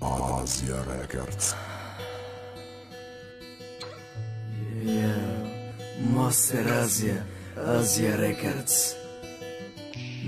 Asia Records. Yeah, Master Asia, Asia Records.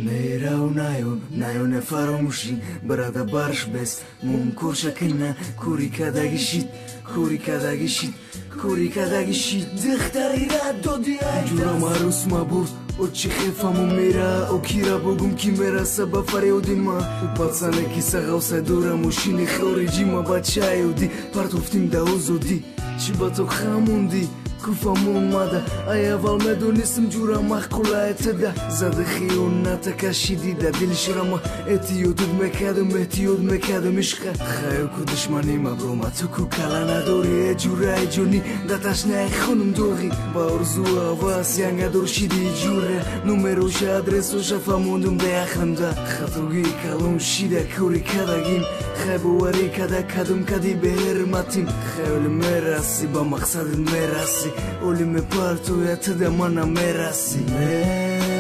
Мерау наён, наёне фаромӯшӣ, барада барш бест, мумкор шакина, кори кадаги шид, кори кадаги шид, кори кадаги шид, духтари рад доди ҷурам арӯс мабурд, очи хефаму мера, окира бугум ки мераса ба фарёди ма. У пацане ки сағавса дура мошини хориҷи ма бачаёди, партофтим да озодӣ, чӣ ба то хамонди? Куфамон мада, ай аввал медонистам ҷура маъқулае тада. Зада хиёната кашиди да дили ширама, эҳтиётут мекардам, эҳтиёт мекардам ишқа. Хаё ку душмани ма брома, ту ку кала надорӣ, э ҷураи ҷонӣ, да ташнаи хунум доғӣ. Ба орзу ҳавас янгадор шиди ҷура, номероша адресоша фаҳмондум беақлимда. Хатогии калон шида кори кадагим, хай боварӣ када кадум кади беҳурматим. Хаёли мерасӣ, ба мақсадат мерасӣ, оли мепартоя туда мана мерасӣ. Мерав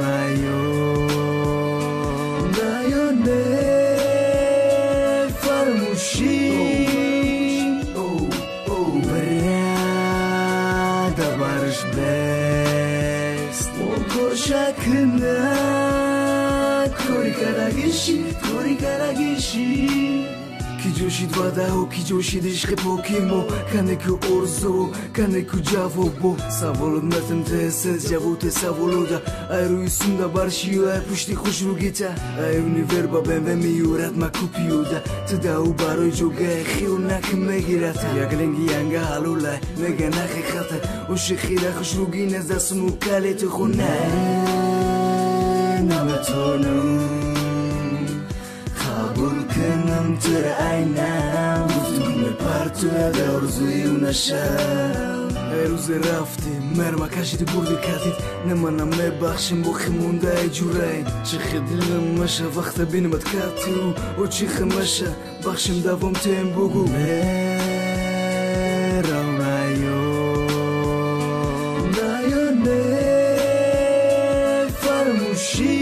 наё, наё нефармӯшӣ, брада барш бест, мокошакна кори кадагиши, кори кадагиши. Ки ҷӯшид ваъдаҳо, ки ҷӯшид ишқи поки мо, кане ку орзу, кане ку ҷавобо. Саволот метем тез-тез ҷавоте саволода, ай рӯи сумда баршию ай пушти хушругита. Ай универ ба БМВ меюрад ма купиёда, туда ӯ барои ҷогаи хиёнак мегирад. Як ленги янга ҳалолай, мега нақиқата, ошиқида хушругӣ нест дастуму калети хона. Наметонам қабул кунам тура айнам, гуфтум мепартояд орзуи нашам. Ай рӯзе рафтӣ, мерма кашиди бурди катид, не мана мебахшем боқӣ мондаи ҷураи. Чихе дилам маша вақта бинамад катиу, о чихе маша бахшем давом тем бугу. Мерав наё, наё нефармӯшӣ,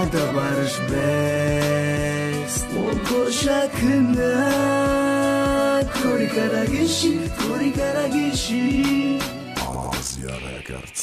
брада барш бест, мокошакна кори кадагиши, кори кадагиши. Asia Records.